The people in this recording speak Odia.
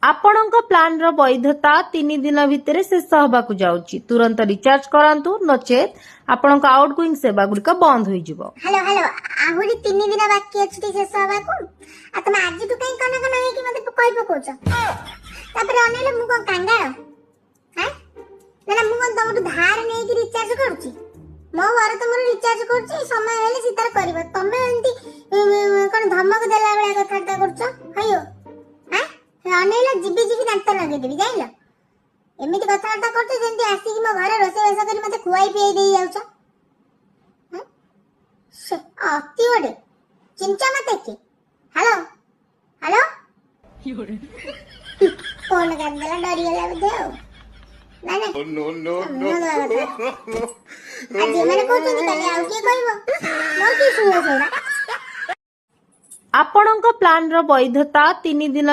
ଆପଣଙ୍କ ପ୍ଲାନ୍ର ବୈଧତା 3 ଦିନ ଭିତରେ ଶେଷ ହେବାକୁ ଯାଉଛି। ତୁରନ୍ତ ରିଚାର୍ଜ କରାନ୍ତୁ, ନଚେତ୍ ଆପଣଙ୍କ ଆଉଟଗୋଇଂ ସେବାଗୁଡ଼ିକ ବନ୍ଦ ହୋଇଯିବ। ହ୍ୟାଲୋ, ହ୍ୟାଲୋ, ଆହୁରି 3 ଦିନ ବାକି ଅଛି ଟି ଶେଷ ହବାକୁ? ଆଉ ତମେ ଆଜିଠୁ କାହିଁ କନ କନ ହେଇକି ମତେ କହି ପକଉଛ? ତାପରେ ଅନେଇଲ, ମୁଁ କଣ କାଙ୍ଗାଳ? ହାଁ, ନା ନା, ମୁଁ କଣ ତମଠୁ ଧାର ନେଇକି ରିଚାର୍ଜ କରୁଛି? ମୋ ଘରେ ତ ମୋର ରିଚାର୍ଜ କରୁଛି, ସମୟ ହେଲେ ସେ ତାର କରିବ। ତମେ ଏମିତି କଣ ଧମକ ଦେଲା ଭଳିଆ କଥାବାର୍ତ୍ତା କରୁଛ? ହଇଓ, ହାଁ, ଅନେଇଲ, ଯିବି ଯିବି ଦାନ୍ତ ଲଗେଇଦେବି, ଜାଣିଲ? ଏମିତି କଥାବାର୍ତ୍ତା କରୁଛ ଯେମିତି ଆସିକି ମୋ ଘରେ ରୋଷେଇବାସ କରି ମତେ ଖୁଆଇ ପିଆଇ ଦେଇ ଯାଉଛ। ହାଁ? ସେ ଅତି ଗୋଟେ ଚିନ୍ତା ମତେ କି? ହ୍ୟାଲୋ, ହ୍ୟାଲୋ, ଫୋନ କାଟିଦେଲା, ଡରିଗଲା ବୋଧେ। ଆଉ ନା ନା, ମୁହଁ ଦେବା କଥା। ଆଜି ଏମାନେ କହୁଛନ୍ତି, କାଲି ଆଉ କିଏ କହିବ। ମୋର କିଏ ଶୁଣିବ ସେଗୁଡ଼ା? ଆପଣଙ୍କ ପ୍ଲାନ୍ର ବୈଧତା 3 ଦିନ